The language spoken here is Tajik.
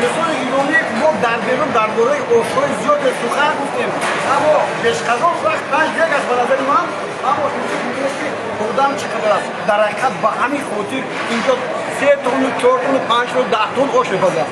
Дӯстони гиромӣ, мо дар берун дар бораи ошҳои зиёде сухан гуфтем, аммо пешқазо вақт панҷ дег аст ба назари ман, аммо инҷо мебинед, ки одам чӣ қадар аст. Дар ҳақиқат, ба ҳамин хотир инҷо се тонну, чор тонну, панҷ тонну, 10 тонн ош мепазад.